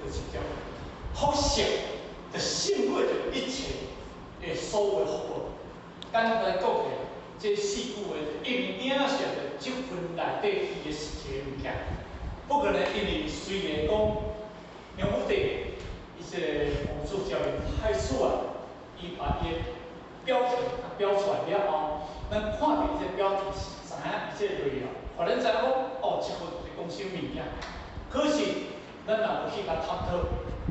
就是叫福勝，就勝過著一切的所有的福報。簡單講起來，這四句話一定影響著這份內底伊的實際物件。不過呢，因為雖然講梁武帝伊這個王子教育太出啊，伊把伊的標題標出來了後，咱看著伊這標題是知影伊這個內容，予咱知影講哦，這份是講啥物件。可是咱若無去共探討，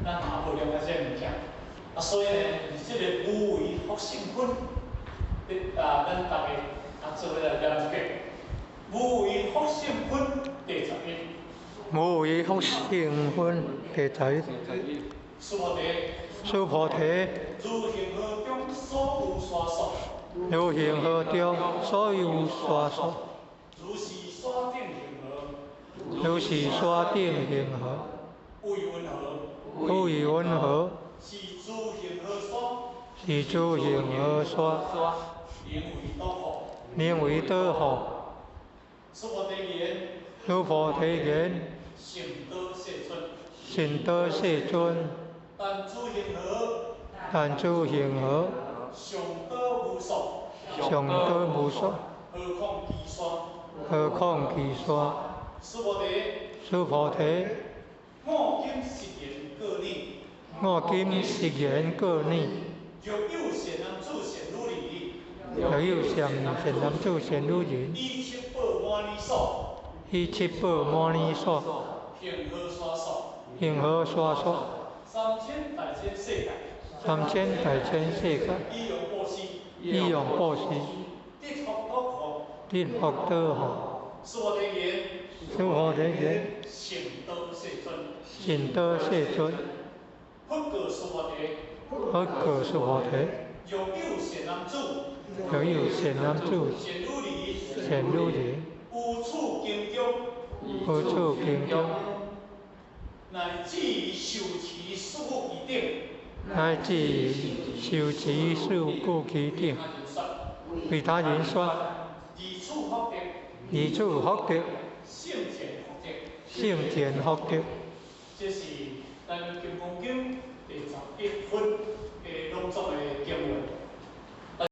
咱嘛無了解這個物件。啊，所以呢，這個無為福勝分，啊，咱逐家啊做伙來念一遍。無為福勝分第十一。無為福勝分第十一。須菩提。須菩提。如恆河中所有沙數。如恆河中所有沙數。如是山頂恆河。如是山頂恆河。有雲何？有雲何？是諸恆河沙。是諸恆河沙。名為多福。名為多福。須菩提言。須菩提言。善導世尊。善導世尊。但諸恆河。但諸恆河。上多無數。上多無數。何況其山？何況其山？須菩提。須菩提。我今實言告你。我今實言告你。若有善男子善女人。若有善善男子善女人。以七寶摩尼所。以七寶摩尼所。恆河沙數。恆河沙數。三千大千世界。三千大千世界。以用布施。以用布施。得福得福。得福得福。須菩提言。須菩提言。善導世尊。善導世尊。佛告須菩提。佛告須菩提。若有善男子。若有善男子。善女人。善女人。於此經中。於此經中。乃至受持四句偈等。乃至受持四句偈等。為他人說。而此福德。而此福德。勝前福德。勝前福德。這是咱《金剛經》第十一分的朗誦的經文。